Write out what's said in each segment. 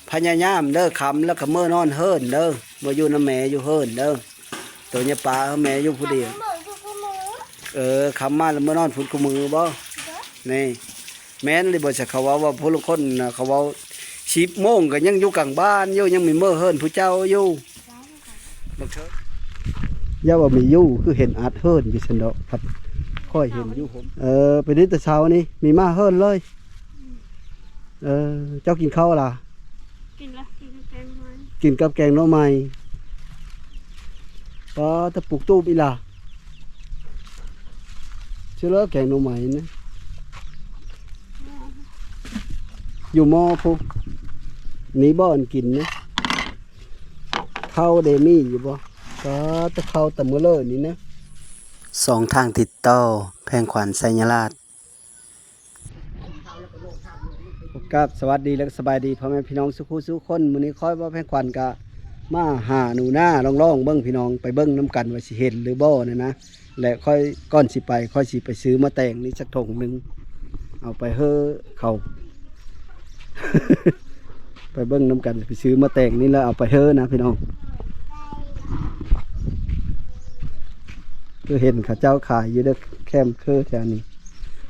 ພະຍາຍາມເດີ ຄ່ຳແລ້ວກໍເມືອນອນເຮືອນເດີ ເມືອຢູ່ນຳແມ່ຢູ່ເຮືອນເດີ. ໂຕຍາປາ ແມ່ຢູ່ຜູ້ດຽວ. ເອີ ຄ່ຳມາແລ້ວເມືອນອນພຸ້ນຄູ່ມື້ບໍ່? ນີ້ ແມ່ນຫຼືບໍ່? ຊະ ເຂົາເວົ້າວ່າ ຜູ້ລາງຄົນນະ ເຂົາເວົ້າ ສິບໂມງກໍຍັງຢູ່ກາງບ້ານຢູ່ ຍັງມີເມືອເຮືອນຜູ້ເຈົ້າຢູ່. ບັກເທີ ຢ່າວ່າມີຢູ່ ຄືເຫັນອັດເຮືອນຢູ່ຊັ້ນດອກ ພັດຂ້ອຍເຫັນຢູ່ຫົມ. ເອີ ໄປນີ້ແຕ່ເຊົ້ານີ້ ມີມາເຮືອນເລີຍ. ເອີ ເຈົ້າກິນເຂົ້າລະ? ກິນລະ ກິນກັບແກງໜໍ່ໄມ້ ກິນກັບແກງໜໍ່ໄມ້. ປາ ແຕ່ປູກຕູບອີ່ຫຼາ ຊິເລີແກງໜໍ່ໄມ້ນະ ຢູ່ໝໍ້ພຸ້ນ ນີ້ບໍ່ອັນກິນນະ. ເຂົ້າເດມີຢູ່ບໍ່? ກໍແຕ່ເຂົ້າແຕ່ມື້ເລີນີ້ນະ. ສອງທາງຕິດຕໍ່ ແພງຂວັນ ໄຊຍະລາດ. ກັບສະຫວັດດີ ແລະ ສະບາຍດີພໍ່ແມ່ພີ່ນ້ອງສູ່ຜູ້ສູ່ຄົນ. ມື້ນີ້ຂ້ອຍ ບ່າວແພງຂວັນ ກະມາຫາໜູນາ ລອງໆເບິ່ງພີ່ນ້ອງ ໄປເບິ່ງນຳກັນວ່າຊິເຫັນຫຼືບໍ່ນັ້ນນະ. ແລະ ຂ້ອຍ ກ່ອນຊິໄປ ຂ້ອຍຊິໄປຊື້ໝາກແຕງນີ້ຈັກຖົ່ງໜຶ່ງ ເອົາໄປເຮີເຂົາ ໄປເບິ່ງນຳກັນ ໄປຊື້ໝາກແຕງນີ້ແລ້ວເອົາໄປເຮີນະພີ່ນ້ອງ. ຄືເຫັນເຂົາເຈົ້າຂາຍຢູ່ເດີ ແຄມເຄີແຖວນີ້.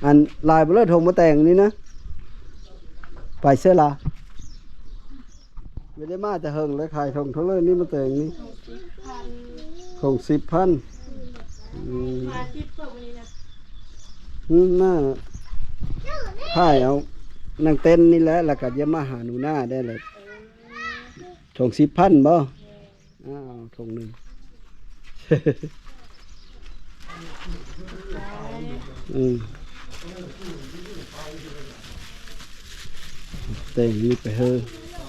ອັນ ຫຼາຍບໍ່ເລີ ຖົງໝາກແຕງນີ້ນະ? ໄປເຊີລະ. ບໍ່ໄດ້ມາແຕ່ເຫິງແລ້ວ ຂາຍຖົງເທົ່າໃດນີ້ ໝາກແຕງນີ້? ຖົງສິບພັນ. ອືມ ຫາສິບກວ່າມື້ນີ້ນະ. ອືມ ມາຖ່າຍເອົານາງເຕັ້ນນີ້ແຫຼະ ແລ້ວກໍຈະມາຫາໜູນາໄດ້ແຫຼະ. ຖົງສິບພັນບໍ່? ອ້າວ ຖົງໜຶ່ງ. ອືມ ແຕ່ງນີ້ໄປເຮີ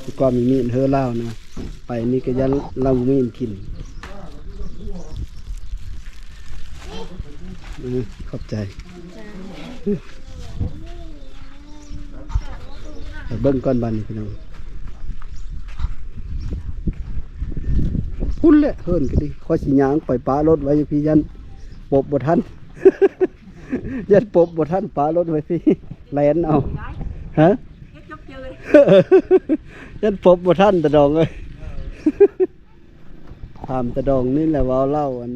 ແຕ່ກ່ອນມີມີດເຮີລາວນະ ໄປນີ້ກໍຢ້ານລາວມີດກິນ. ເອີ ຂອບໃຈ. ໄປເບິ່ງກ່ອນບາດນີ້ພີ່ນ້ອງ. ພຸ້ນແຫຼະເຮືອນກໍດີ ຂ້ອຍຊິຍ່າງໄປປະລົດໄວ້ຢູ່ພີ້ ຢ້ານປົບບໍ່ທັນ ຢ້ານປົບບໍ່ທັນ ປະລົດໄວ້ພີ້ ແລ່ນເອົາ. ຮະ? ຢ້ານປົບບໍ່ທັນຕາດອງເອີຍ. ຖາມຕາດອງນີ້ແຫຼະ ເວົ້າເລົ່າ ອັນ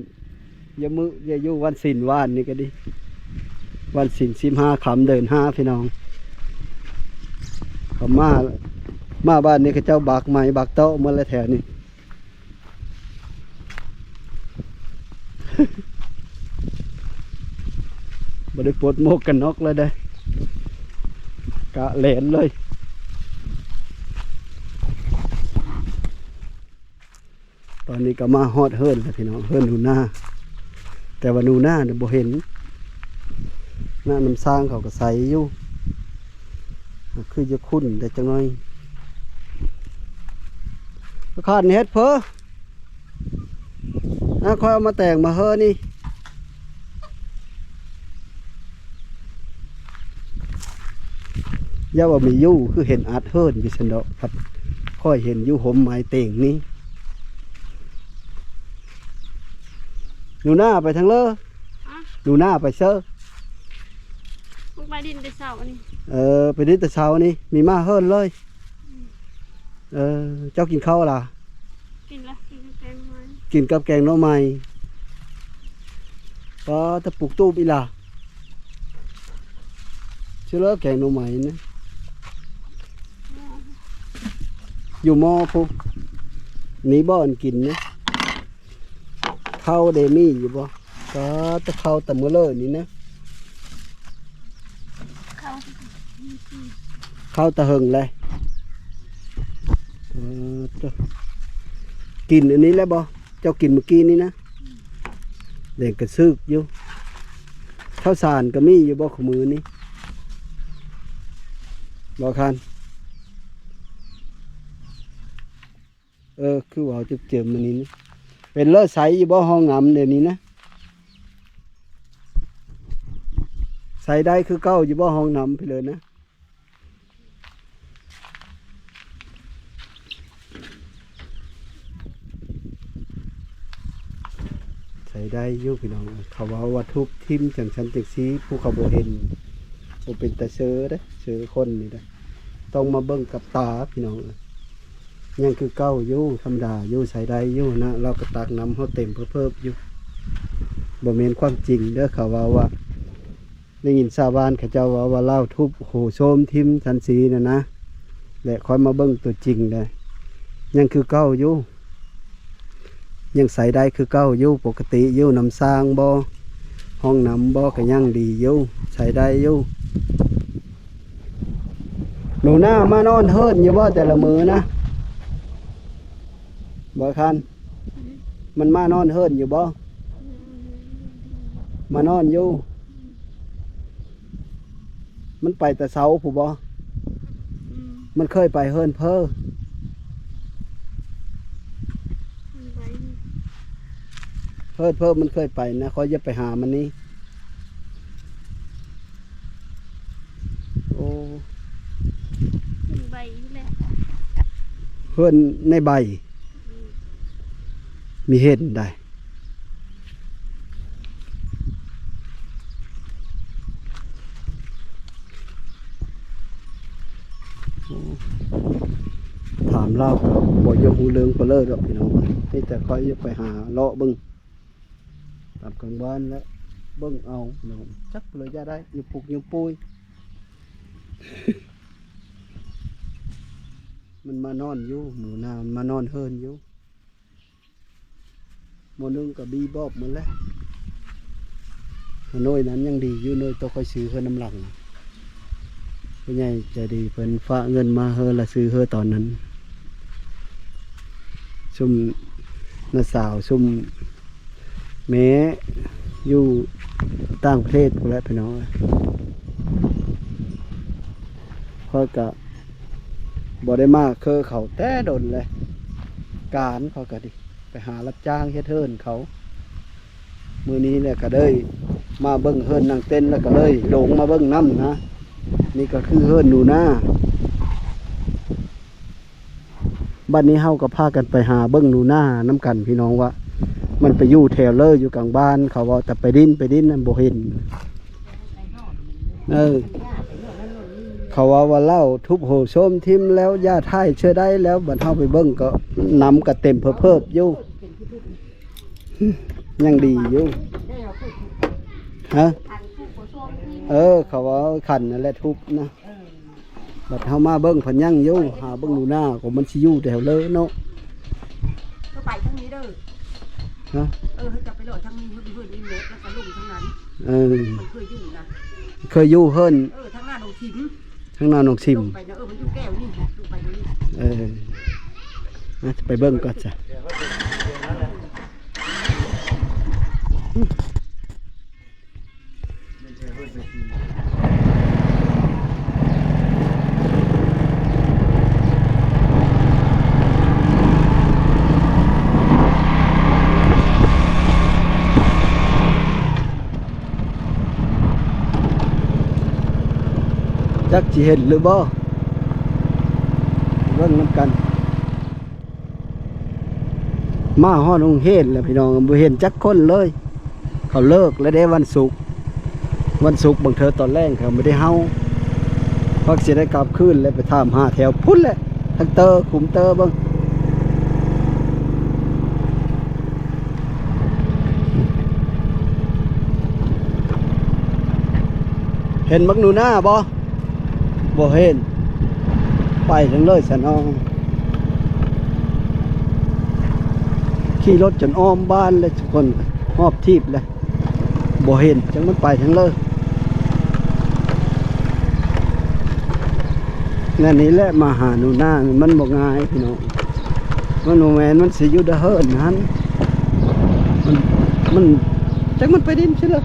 ຢ່າມື້ ຢ່າຢູ່ວັນສິນວານນີ້ກໍດີ ວັນສິນສິບຫ້າຄ່ຳເດືອນຫ້າພີ່ນ້ອງ. ເຂົາມາ ມາບ້ານນີ້ເຂົາເຈົ້າບັກໄມ້ບັກໂຕະໝົດແລ້ວແຖວນີ້ ບໍ່ໄດ້ປົດໝວກກັນນັອກເລີຍເດ້ ກະແລ່ນເລີຍ. ຕອນນີ້ກໍມາຮອດເຮືອນແລ້ວພີ່ນ້ອງ ເຮືອນໜູນາ ແຕ່ວ່າໜູນານະບໍ່ເຫັນ ນ້ຳ ນ້ຳຊາງເຂົາກໍໃສຢູ່ ຄືຈະຂຸ້ນແດ່ຈັກໜ້ອຍ. ຂ້ານເຮັດເພີ ອາ ຂ້ອຍເອົາມາແຕງມາເຮີນີ້. ຢ່າວ່າມີຢູ່ ຄືເຫັນອັດເຮືອນຢູ່ຊັ້ນດອກ ພັດຂ້ອຍເຫັນຢູ່ຫົມໄມ້ເຕັງນີ້. ໜູນາໄປທາງເລີ? ຮະ? ໜູນາໄປເຊີ? ພວກໄປດິນແຕ່ເຊົ້ານີ້. ເອີ ໄປດິນແຕ່ເຊົ້ານີ້ ມີມາເຮືອນເລີຍ. ອືມ. ເອີ ເຈົ້າກິນເຂົ້າລະ? ກິນລະ ກິນກັບແກງໜໍ່ໄມ້ ກິນກັບແກງໜໍ່ໄມ້. ປາ ແຕ່ປູກຕູບອີ່ຫຼາ ຊິເລີແກງໜໍ່ໄມ້ນະ ຢູ່ໝໍ້ພຸ້ນ. ນີ້ບໍ່ອັນກິນນະ ເຂົ້າເດມີຢູ່ບໍ່? ກໍແຕ່ເຂົ້າແຕ່ມື້ເລີນີ້ນະ ເຂົ້າ ເຂົ້າແຕ່ເຫິງແລ້ວ. ເອີ ເຈົ້າ ກິນອັນນີ້ແລ້ວບໍ່? ເຈົ້າກິນມື້ກີ້ນີ້ນະ ແດງກະຊຶກຢູ່. ເຂົ້າສານກໍມີຢູ່ບໍ່ຄູ່ມື້ນີ້? ບໍ່ຄັນ ເອີ ຄືເວົ້າເຈີມໆມື້ນີ້ນະ ເປັນເລີໃສຢູ່ບໍ່? ຫ້ອງນ້ຳດຽວນີ້ນະ ໃຊ້ໄດ້ຄືເກົ່າຢູ່ບໍ່? ຫ້ອງນ້ຳພີ້ເລີນະ ໃຊ້ໄດ້ຢູ່ພີ່ນ້ອງ. ເຂົາເວົ້າວ່າທຸບຖິ້ມຈັ່ງຊັ້ນຈັ່ງຊີ້ ຜູ້ເຂົາບໍ່ເຫັນ ບໍ່ເປັນຕາເຊີເດ້ ເຊີຄົນນີ້ເດ້ ຕ້ອງມາເບິ່ງກັບຕາພີ່ນ້ອງ. ຍັງຄືເກົ່າຢູ່ ທຳມະດາຢູ່ ໃຊ້ໄດ້ຢູ່ນະ. ລາວກໍຕັກນ້ຳເຮົາເຕັມເພີບໆຢູ່. ບໍ່ແມ່ນຄວາມຈິງເດີ ເຂົາເວົ້າວ່າ ໄດ້ຍິນຊາວບ້ານເຂົາເຈົ້າເວົ້າວ່າລາວທຸບໂຫໂຊມຖິ້ມຊັ້ນຊີ້ນັ້ນນະ ແລະ ຂ້ອຍມາເບິ່ງຕົວຈິງແລ້ວ ຍັງຄືເກົ່າຢູ່ ຍັງໃຊ້ໄດ້ຄືເກົ່າຢູ່ ປົກກະຕິຢູ່. ນ້ຳສ້າງບໍ່ ຫ້ອງນ້ຳບໍ່ ກໍຍັງດີຢູ່ ໃຊ້ໄດ້ຢູ່. ໜູນາມານອນເຮືອນຢູ່ບໍ່ແຕ່ລະມື້ນະ ບໍ່ຄັນ? ມັນມານອນເຮືອນຢູ່ບໍ່? ມານອນຢູ່. ມັນໄປແຕ່ເຊົ້າພຸ້ນບໍ່? ອືມ ມັນເຄີຍໄປເຮືອນເພີ? ໄປ ເຮືອນເພີມັນເຄີຍໄປນະ ຂ້ອຍຢາກໄປຫາມັນນີ້. ໂອ້ ເປັນໃບນີ້ແຫຼະ ເຮືອນໃນໃບ ອືມ ມີເຫັນໄດ. ໂອ້ ຖາມລາວກໍບໍ່ຢາກຮູ້ເລື່ອງປານເລີດດອກພີ່ນ້ອງ ມີແຕ່ຂ້ອຍຢາກໄປຫາເລາະເບິ່ງ ຕາມກາງບ້ານແຫຼະ ເບິ່ງເອົາເນາະ ຈັກເລີຍຢ່າໄດ້ ຢູ່ປຸກຢູ່ປຸຍ. ມັນມານອນຢູ່ ໝູນາ ມັນມານອນເຮືອນຢູ່. ໝໍໜຶ່ງກໍບີບອບໝົດແລ້ວ. ໜ່ວຍນັ້ນຍັງດີຢູ່ ໜ່ວຍໂຕຂ້ອຍຊື້ເຮືອນນຳຫຼັງ ຜູ້ໃຫຍ່ໃຈດີເພິ່ນຝາກເງິນມາເຮີ ລະຊື້ເຮືອຕອນນັ້ນ. ຊຸມນ້າສາວ ຊຸມແມ່ຢູ່ຕ່າງປະເທດພຸ້ນແຫຼະພີ່ນ້ອງເອີຍ. ຂ້ອຍກະບໍ່ໄດ້ມາເຄີເຂົາແຕ່ດົນແລ້ວ ການຂ້ອຍກະດີ ໄປຫາຮັບຈ້າງເຮັດເຮືອນເຂົາ. ມື້ນີ້ແຫຼະກະເລີຍມາເບິ່ງເຮືອນນາງເຕັ້ນ ແລ້ວກະເລີຍລົງມາເບິ່ງນຳນະ. ນີ້ກະຄືເຮືອນໜູນາ. ບັດນີ້ເຮົາກໍພາກັນໄປຫາເບິ່ງໜູນານຳກັນພີ່ນ້ອງ ວ່າມັນໄປຢູ່ແຖວເລີ ຢູ່ກາງບ້ານ. ເຂົາເວົ້າແຕ່ໄປດິນ ໄປດິນນັ້ນບໍ່ເຫັນ. ເອີ ເຂົາເວົ້າວ່າລາວທຸບໂຫໂຊມຖິ້ມແລ້ວ ຢ່າຖ່າຍເຊື່ອໄດ້ແລ້ວ. ບັດເຮົາໄປເບິ່ງກໍນ້ຳກໍເຕັມເພີບໆຢູ່ ຍັງດີຢູ່. ຮະ? ເອີ ເຂົາວ່າຂັນນັ້ນແຫຼະທຸບນະ. ບັດເຮົາມາເບິ່ງພັດຍັງຢູ່ ຫາເບິ່ງໜູນາກໍມັນຊິຢູ່ແຖວເລີເນາະ. ກໍໄປທາງນີ້ເດີ. ຮະ? ເອີ ເຮົາຈະໄປເລາະທາງນີ້ ເຮົາໄປເຮືອນນີ້ເນາະ ແລ້ວກໍລົງທາງນັ້ນ. ເອີ ມັນເຄີຍຢູ່ນະ ເຄີຍຢູ່ເຮືອນ ເອີ ທາງໜ້າໜອງທິມ ທາງໜ້າໜອງທິມ ລົງໄປນະ. ເອີ ມັນຢູ່ແກ້ວນີ້ ລົງໄປນີ້. ເອີ ມາ ໄປເບິ່ງກ່ອນຊະ. ຈັກຊິເຫັນຫຼືບໍ່ ເບິ່ງນຳກັນ. ມາຮອດໂຮງຮຽນແລ້ວພີ່ນ້ອງ ບໍ່ເຫັນຈັກຄົນເລີຍ. ເຂົາເລີກແລ້ວເດ້ວັນສຸກ ວັນສຸກບາງເທື່ອຕອນແລງເຂົາບໍ່ໄດ້ເຮົາ ພັກຊິໄດ້ກັບຄືນແລ້ວ. ໄປຖາມຫາແຖວພຸ້ນແຫຼະ ທັງເຕີ ຄຸມເຕີເບິ່ງ. ເຫັນບັກໜູນາບໍ່? ບໍ່ເຫັນ. ໄປທາງເລີຍຊະນ້ອງ. ຂີ່ລົດຈົນອ້ອມບ້ານແລ້ວທຸກຄົນ ຮອບທີບແລ້ວ ບໍ່ເຫັນ. ຈັກມັນໄປທາງເລີຍ. ແນວນີ້ແຫຼະ ມາຫາໜູນານີ້ມັນບໍ່ງ່າຍພີ່ນ້ອງ. ມັນບໍ່ແມ່ນ ມັນຊິຢູ່ແຕ່ເຮືອນຫັ້ນ ມັນ ມັນ ຈັກມັນໄປດິນຊິເລີຍ.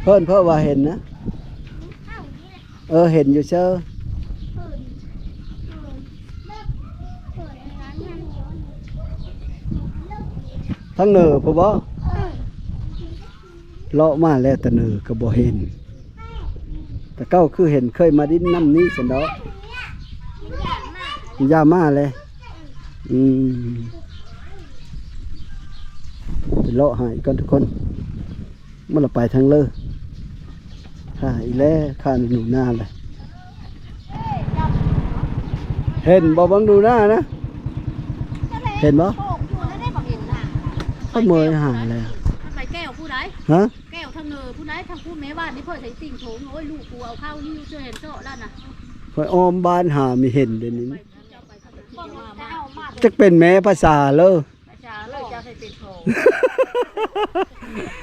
ເພິ່ນ ເພິ່ນວ່າເຫັນນະ. ເອີ ເຫັນຢູ່ເຊີ. ທາງເໜີພຸ້ນບໍ? ເລາະມາແລ້ວແຕ່ເໜີກໍບໍ່ເຫັນ. ແຕ່ເກົ່າຄືເຫັນເຄີຍມາດິນນຳນີ້ຊັ້ນດອກ. ຢ່າມາແຫຼະ. ອືມ. ເລາະຫາອີກກ່ອນທຸກຄົນ ມັນລະໄປທາງເລີ ຂ້າອີກແລ້ວ ຂ້າໜູນາແຫຼະ ເຫັນບໍ່ບັກໜູນານະ ເຫັນບໍ່? ເຂົາເມີຍຫາແລ້ວ ໄປແກ້ວຜູ້ໃດ? ຮະ? ແກ້ວທາງເໜືອຜູ້ໃດ? ທາງຜູ້ແມ່ບ້ານນີ້ເພິ່ນໃສ່ຕິ່ງໂຖງ ໂອ້ຍ ລູກກູເອົາເຂົ້າຫິ້ວເຊື່ອເຫັນເຊາະແລ້ວນະ ຂ້ອຍອ້ອມບ້ານຫາມີເຫັນເດນີ້ ຈັກເປັນແມ່ພາສາເລີ ພາສາເລີ ເຈົ້າໃຫ້ເປັນພໍ່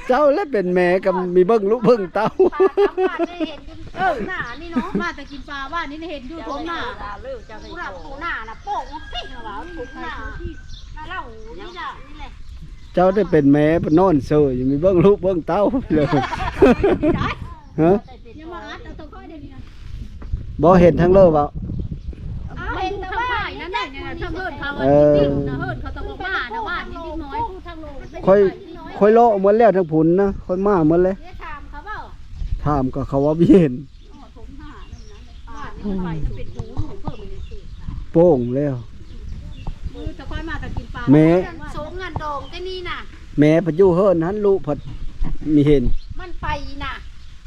ເຈົ້າແຫຼະເປັນແມ່ກໍມີເບິ່ງລູກເບິ່ງເຕົ້າ ປາຕາມບ້ານໄດ້ເຫັນຢູ່ທົ່ງໜ້ານີ້ເນາະ ມາແຕ່ກິນປາບ້ານນີ້ໄດ້ເຫັນຢູ່ທົ່ງໜ້າ ເຈົ້າໃຫ້ເປັນພໍ່ ຜູ້ຮັບຜູ້ໜ້ານະໂປ້ງຕິວ່າທົ່ງໜ້າ ໜ້າເລົ່ານີ້ລະ ນີ້ແຫຼະ ເຈົ້າໄດ້ເປັນແມ່ນອນເຊີຍ ມີເບິ່ງລູກເບິ່ງເຕົ້າເລີຍ ຮະ? ຢ່າມາອັດເອົາຕົວຂ້ອຍເດ້ນີ້ນະ ບໍ່ເຫັນທາງເລີເວົ້າ ເອົາເຫັນແຕ່ວ່າທາງເຮີນເຂົາ ເອີ ເຮີນເຂົາຕະບອກມານະ ບ້ານນີ້ເດັກນ້ອຍຜູ້ທາງໂລ ຂ້ອຍ ຂ້ອຍເລາະໝົດແລ້ວທາງພຸ້ນນະ ຂ້ອຍມາໝົດແລ້ວ ຖາມກໍເຂົາເວົ້າບໍ່ເຫັນ ໂປ່ງແລ້ວ ແມ່ ໂຊງງານດອງແຕ່ນີ້ນະ ແມ່ພັດຢູ່ເຮືອນຫັ້ນ ລູກພັດມີເຫັນ ມັນໄປນະ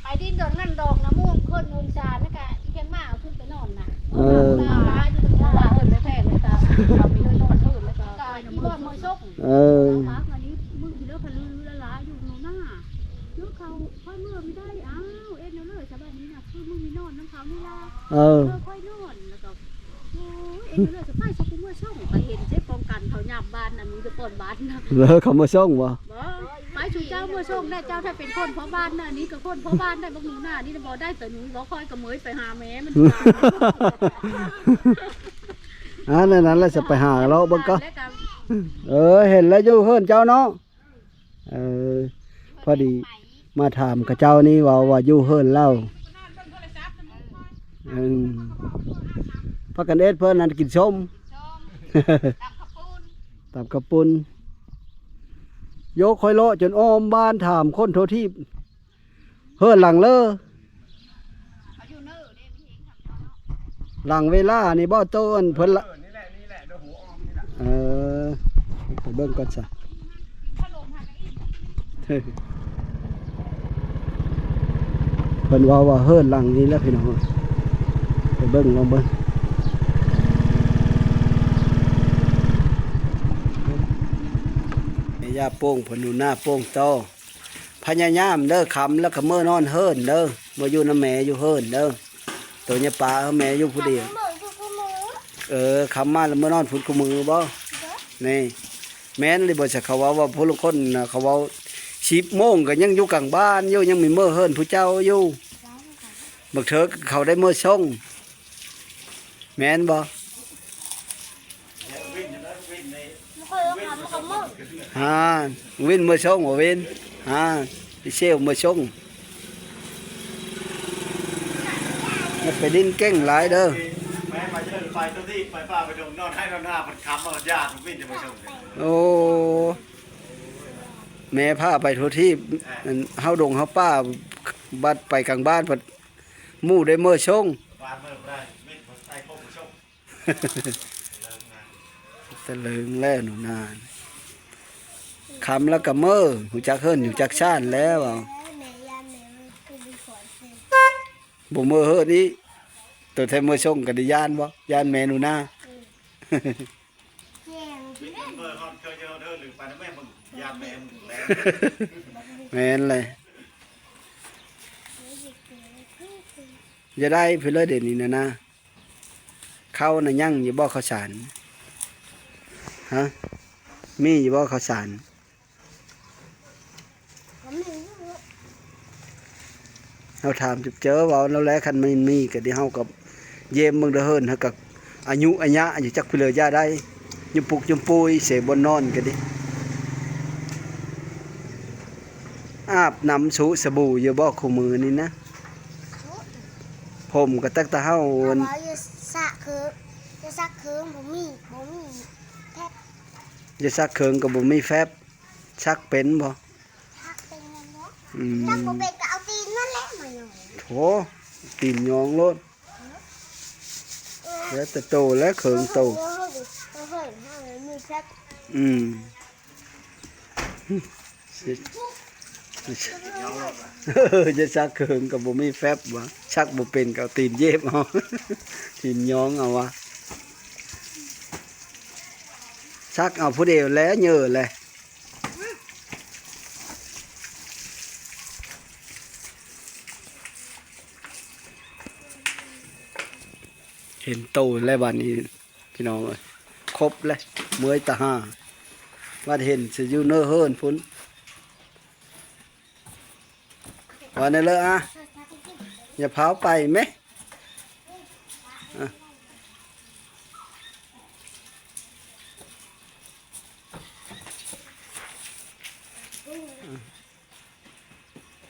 ໄປດິນດອນງານດອງນະ ໝູ່ຄົນໂຮງຊານນະ ກະອີຫຍັງມາເອົາຂຶ້ນໄປນອນນະ ເອີ ເອີ ມີເຮືອນນອນເຮືອນແລ້ວກະ ກະມີເຮືອນນອນເຮືອນແລ້ວກະ ກະອີບ່ອນເມີ່ສງ ເອີ ມື້ເດີ ພະລືລະລາຢູ່ໜູນາ ຢູ່ເຂົາ ຂ້ອຍເມືອບໍ່ໄດ້ ອ້າວ ເອັດແນວເລີ ສະບາຍດີນະ ຄືມຶງມີນອນນຳເຂົານີ້ລະ ເອີ ເອີ ຂ້ອຍນອນ ແລ້ວກໍ ໂອ້ຍ ເອັດແນວເລີ ສະບາຍ ສະກູເມືອສົ່ງ ໄປເຫັນເດ້ ປ້ອງກັນເຂົາຍາມບ້ານນະ ມີແຕ່ກ່ອນບ້ານນະ ເລີ ເຂົາເມືອສົ່ງບໍ່? ບໍ່ ໄປ ຊຸມເຈົ້າເມືອສົ່ງໄດ້ ເຈົ້າຖ້າເປັນຄົນພໍ່ບ້ານນະ ນີ້ກໍຄົນພໍ່ບ້ານໄດ້ ບັກໜູນານີ້ນະ ບໍ່ໄດ້ ແຕ່ໜູບໍ່ຄ່ອຍກະເມີຍໄປຫາແມ່ມັນ ອັນນັ້ນແຫຼະ ຊິໄປຫາເລາະເບິ່ງກ່ອນ ເອີ ເຫັນແລ້ວຢູ່ເຮືອນເຈົ້າເນາະ ເອີ ພໍດີມາຖາມເຂົາເຈົ້ານີ້ ເວົ້າວ່າຢູ່ເຮືອນລາວ ເອີ ພາກັນເຮັດເພິ່ນນັ້ນກິນສົ້ມ ຕຳເຂົ້າປຸ້ນ ໂຢ ຂ້ອຍເລາະຈົນອ້ອມບ້ານຖາມຄົນທົ່ວທີບ ເຮືອນຫຼັງເລີ ຫຼັງເວລານີ້ບໍ່ ໂຕອັນເພິ່ນລະ ເອີ ໄປເບິ່ງກ່ອນຊະ ເພິ່ນເວົ້າວ່າເຮືອນຫຼັງນີ້ແຫຼະພີ່ນ້ອງ ໄປເບິ່ງລອງເບິ່ງ ແມ່ຍ່າໂປ່ງ ເພິ່ນຢູ່ໜ້າໂປ່ງຕໍ່ ພະຍາຍາມເດີ ຄ່ຳແລ້ວກໍເມືອນອນເຮືອນເດີ ເມືອຢູ່ນຳແມ່ຢູ່ເຮືອນເດີ ໂຕຢ່າປະເອົາແມ່ຢູ່ຜູ້ດຽວ ເອີ ຄ່ຳມາແລ້ວເມືອນອນພຸ້ນຄູ່ມື້ບໍ່? ນີ້ ແມ່ນຫຼືບໍ່ຊະ ເຂົາເວົ້າວ່າຜູ້ລາງຄົນນະ ເຂົາເວົ້າສິບໂມງກໍຍັງຢູ່ກາງບ້ານຢູ່ ຍັງມີເມືອເຮືອນຜູ້ເຈົ້າຢູ່ ບາງເທື່ອເຂົາໄດ້ເມືອສົ່ງ ແມ່ນບໍ່? ຫາ ວິນເມືອສົ່ງບໍ່ ວິນ ຫາ ໄປເຊວເມືອສົ່ງ ຢ່າໄປຫຼິ້ນເກັ່ງຫຼາຍເດີ ໄປ ໄປເດີ ໄປຕົວທີ່ ໄປປ່າໄປດົງ ນອນໄຮ່ນອນນາ ເພິ່ນຄຳວ່າຍາດ ວິນຈະມາສົ່ງ ໂອ້ ແມ່ພາໄປທົ່ວທີບ ເອີ ອັນເຮົາດົງເຮົາປ່າ ບັດໄປກາງບ້ານ ບັດໝູ່ໄດ້ເມືອສົ່ງ ບ້ານເມືອບໍ່ໄດ້ ວິນບໍ່ໃສ່ໂຄກມາສົ່ງ ຕະເລີງແລ້ວໜູນາ ຄ່ຳແລ້ວກໍເມືອ ຮູ້ຈັກເຮືອນ ຮູ້ຈັກຊານແລ້ວ ບໍ່ເມືອເຮືອນອີກ ໂຕແທ້ເມືອສົ່ງກໍໄດ້ຢ້ານບໍ່? ຢ້ານແມ່ໜູນາ ເອີ ເມືອຮອດເທື່ອເດີ ຫຼືໄປນຳແມ່ເບິ່ງ ຢ້ານແມ່ເບິ່ງແລ້ວ ແມ່ນແຫຼະ ຢ່າໄດ້ເພິ່ນເລີຍ ດຽວນີ້ນະນາ ເຂົ້ານະຍັງຢູ່ບໍ່ ເຂົ້າສານ? ຮະ ມີຢູ່ບໍ່ເຂົ້າສານ? ເຮົາຖາມເຈີເວົ້າແລ້ວແຫຼະ ຄັນມັນມີກໍດີ ເຮົາກໍຢ້ຽມເບິ່ງເດີ ເຮືອນເຮົາກໍອາຍຸອາຍະຢູ່ ຈັກເພິ່ນເລີຍ ຢ່າໄດ້ ຍຸມປຸກຍຸມປຸຍເສ ບ່ອນນອນກໍດີ ອາບນ້ຳຊຸສະບູຢູ່ບໍ່ ຄູ່ມື້ນີ້ນະ? ຜົມກໍຕັກແຕ່ເຮົາ ເຮົາວ່າຢ່າສະເຄີງ ຢ່າສະເຄີງ ບໍ່ມີ ບໍ່ມີແຟບ ຢ່າສະເຄີງກໍບໍ່ມີແຟບ ສັກເປັນບໍ່? ສັກເປັນແມ່ນບໍ່? ອືມ ສັກບໍ່ເປັນກໍເອົາຕີນນັ້ນແຫຼະມາຫຍັງ ໂຖ ຕີນຫຍ້ອງໂລດ ເອີ ແລ້ວແຕ່ໂຕແຫຼະ ເຄີງໂຕ ເອີ ເອີ ເອີ ມີແຟບ ອືມ. ຈະສັກເຄິ່ງກໍບໍ່ມີແຟັບວ່າ ສັກບໍ່ເປັນກໍເອົາຕີນເຢບເອົາ ຕີນຍ້ອງເອົາວ່າ ສັກເອົາຜູ້ດຽວແຫຼະ ເຍີແຫຼະ. ເຫັນໂຕແລ້ວບາດນີ້ພີ່ນ້ອງເອີຍ ຄົບແລ້ວ ເມື່ອຍຕາຫ່າ ບາດເຫັນຊິຢູ່ເນີເຫີນພຸ້ນ ວ່າແນວເລີອະ ຢ່າພາວໄປແມະ ອະ.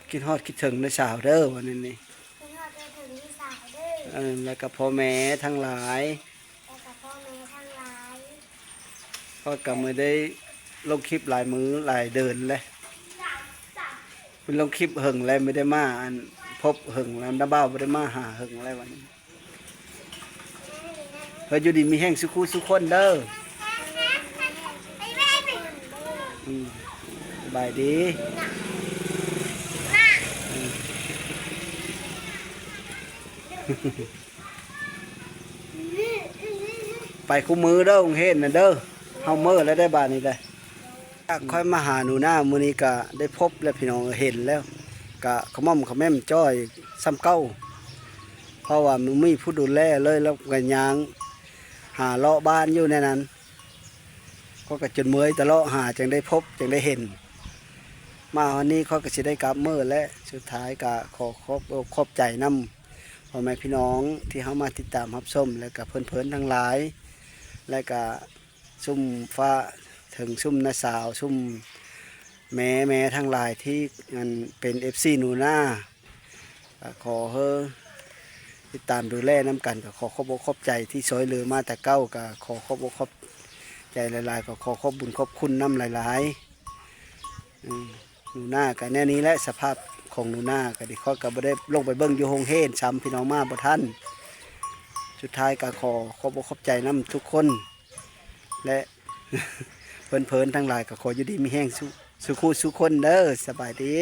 ຄິດຮອດຄິດເຖິງເດີສາວເດີ ວ່າແນວນີ້ ຄິດຮອດຄິດເຖິງເດີສາວເດີ ເອີ ແລ້ວກໍພໍ່ແມ່ທັງຫຼາຍ ແລ້ວກໍພໍ່ແມ່ທັງຫຼາຍ ຂ້ອຍກໍບໍ່ໄດ້ລົງຄລິບຫຼາຍມື້ຫຼາຍເດືອນແລ້ວ ບໍ່ໄດ້ລົງຄລິບເຫິງແລ້ວ ບໍ່ໄດ້ມາອັນພົບເຫິງແລ້ວ ນ້າບ່າວບໍ່ໄດ້ມາຫາເຫິງແລ້ວ ວ່ານີ້. ເອີ ຢູ່ດີມີແຮງສູ່ຄູ່ສູ່ຄົນເດີ ອືມ ສະບາຍດີ ອືມ ໄປຄູ່ມື້ເດີ ໂຮງຮຽນນະເດີ ເຮົາເມີແລ້ວໄດ໋ບາດນີ້ໄດ໋. ຂ້ອຍມາຫາໜູນາມື້ນີ້ກະໄດ້ພົບແລ້ວພີ່ນ້ອງ ເຫັນແລ້ວ ກະຂະໝໍ້າຂະແໝ້ມຈ້ອຍສ່ຳເກົ່າ ເພາະວ່າມັນມີຜູ້ດູແລເລີຍ ແລ້ວກະຍ່າງຫາເລາະບ້ານຢູ່ໃນນັ້ນ ຂ້ອຍກະຈົນເມື່ອຍຕະເລາະຫາ ຈຶ່ງໄດ້ພົບ ຈຶ່ງໄດ້ເຫັນ ມາຮອດນີ້ຂ້ອຍກະຊິໄດ້ກັບເມີແລ້ວ ສຸດທ້າຍກະຂໍຂອບອົກຂອບໃຈນຳພໍ່ແມ່ພີ່ນ້ອງທີ່ເຮົາມາຕິດຕາມຮັບຊົມ ແລະກະເພີນໆທັງຫຼາຍ ແລະກະ ຊຸມຟ້າເຖິງຊຸມນ້າສາວ ຊຸມແມ່ໆທັງຫຼາຍທີ່ອັນເປັນເອັຟຊີໜູນາ ກໍຂໍໃຫ້ຕິດຕາມດູແລນຳກັນ ກໍຂໍຂອບອົກຂອບໃຈທີ່ຊ່ວຍເຫຼືອມາແຕ່ເກົ່າ ກໍຂໍຂອບອົກຂອບໃຈຫຼາຍໆ ກໍຂໍຂອບບຸນຂອບຄຸນນຳຫຼາຍໆ. ອືມ ໜູນາກໍແນວນີ້ແຫຼະ ສະພາບຂອງໜູນາກໍດີ ຂ້ອຍກໍບໍ່ໄດ້ລົງໄປເບິ່ງຢູ່ໂຮງຮຽນຊ້ຳ ພີ່ນ້ອງມາບໍ່ທັນ. ສຸດທ້າຍກໍຂໍຂອບອົກຂອບໃຈນຳທຸກຄົນ ແລະ ເພິ່ນໆທັງຫຼາຍກໍຂໍຢູ່ດີມີແຮງ ສູ່ ສູ່ຄູ່ສູ່ຄົນເດີ ສະບາຍດີ.